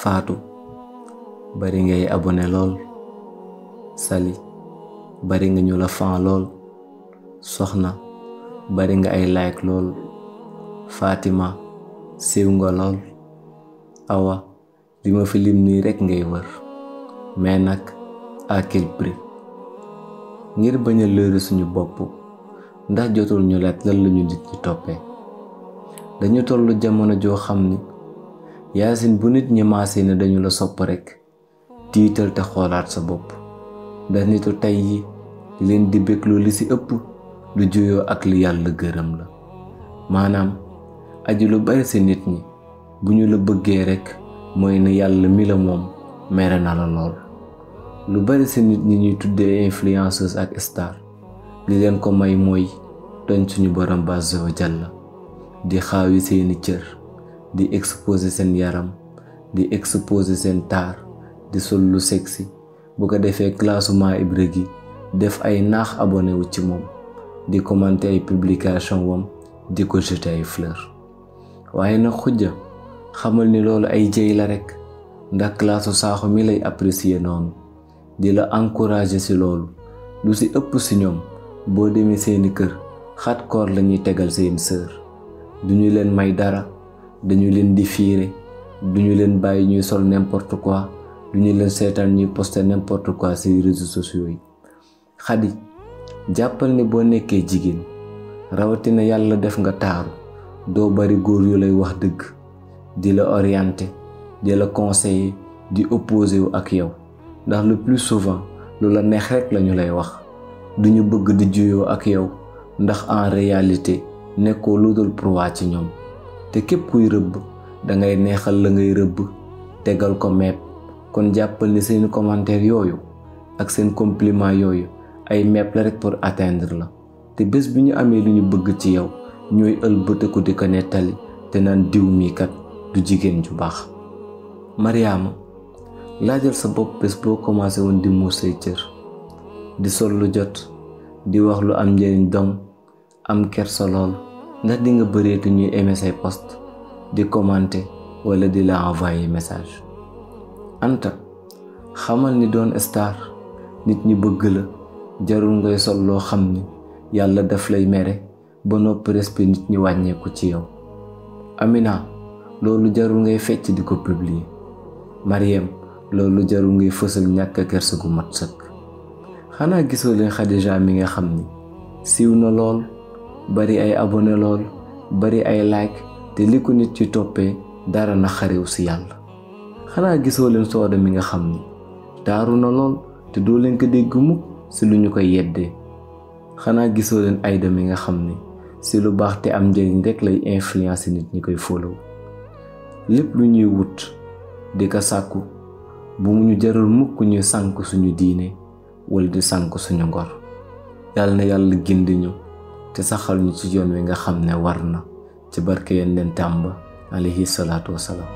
Fatou bari ngay abonné lool. Sali bari nga ñu la fan lool. Soxna bari nga ay like lool. Fatima siiw nga lool. Awa li ma fi lim nii rekk ngay wër, mais nag à quel prix? Ngir bañ a lëre suñu bopp, ndax jotul ñu laaj lan lañu nit ñi toppee. Dañu tollu jamono joo xam ni yaasin bu nit ñi maasee ne dañu la sopp rekk tiital te xoolaat sa bopp, ndax nitu tey yi leen di bégloo li ci ëpp lu juyoo ak li yàlla gërëm la. maanaam aji lu bari ci nit ñi bu ñu la bëggee rekk mooy ne yàlla mi la moom mere na la lool. lu bari ci nit ñi ñuy tuddee influenceuse ak star li leen ko may mooy doñ suñu borom azza wa jalla, di xaawi seeni cër, di exposer seen yaram, di exposer seen taar, di sol lu sexy, bu ko defee classement Ibra gi def ay naax abonné wu ci moom, di commenter ay publication wam, di ko jeter ay fleur. waaye nag xujja xamal ni loolu ay jëy la rekk, ndax classe Sakho mi lay apprécier noonu di la encourager ci loolu. lu ci ëpp ci ñoom boo demee seeni kër xat koor lañuy tegal seen sœur, duñu leen may dara, dañu leen di fiire, duñu leen bàyyi ñuy sol n'importe quoi, duñu leen seetaan ñuy poster n'importe quoi ci réseaux sociaux yi. Xadi jàppal ni boo nekkee jigéen rawatina yàlla def nga taaru, doo bari góor yu lay wax dëgg, di la orienter, di la conseiller, di opposer wu ak yow, ndax le plus souvent lu la neex rekk lañu lay wax. duñu bëgg di juyoo ak yow ndax en réalité nekkoo lu dul proie ci ñoom. te képp kuy rëbb dangay neexal la ngay rëbb tegal ko meeb. kon jàppal ni seen commentaire yooyu ak seen compliment yooyu ay meeb la rekk pour atteindre la, te bés bi ñu amee lu ñu bëgg ci yow ñooy ëlbëteku di ko nettali te naan diw mii kat du jigéen ju baax. Mariama laajal sa bopp bés boo commencé woon di muur say cër, di sol lu jot, di wax lu am njëriñ dong, am kersa lool, ndax di nga bëreetu ñuy aimer say post, di commenter wala di la envoyer message. Anta xamal ni doon star nit ñi bëgg la jarul ngay sol loo xam ni yàlla daf lay mere ba noppi respect nit ñi wàññeeku ci yow. Amina loolu jarul ngay fecc di ko publier. Mariem loolu jarul ngay fësal ñàkk kersa gu mat sëkk. xanaa gisoo leen Khadija mi nga xam ni siiw na lool, bari ay abonné lool, bari ay like, te li ko nit ci toppee dara na xarew ci yàlla. xanaa gisoo leen Sooda mi nga xam ni taaru na lool te doo leen ko dégg mukk ci lu ñu koy yeddee. xanaa gisoo leen Aïda mi nga xam ni ci lu baax te am njëriñ rekk lay influencer nit ñi koy follow. lépp lu ñuy wut di ko sàkku bu mu ñu jaral mukk ñuy sànk suñu diine wala di sànk suñu ngor. yàlla na yàlla gindi ñu te saxal ñu ci yoon wi nga xam ne war na, ci barke Yonent Tàmba alayhi salaatu wasalaam.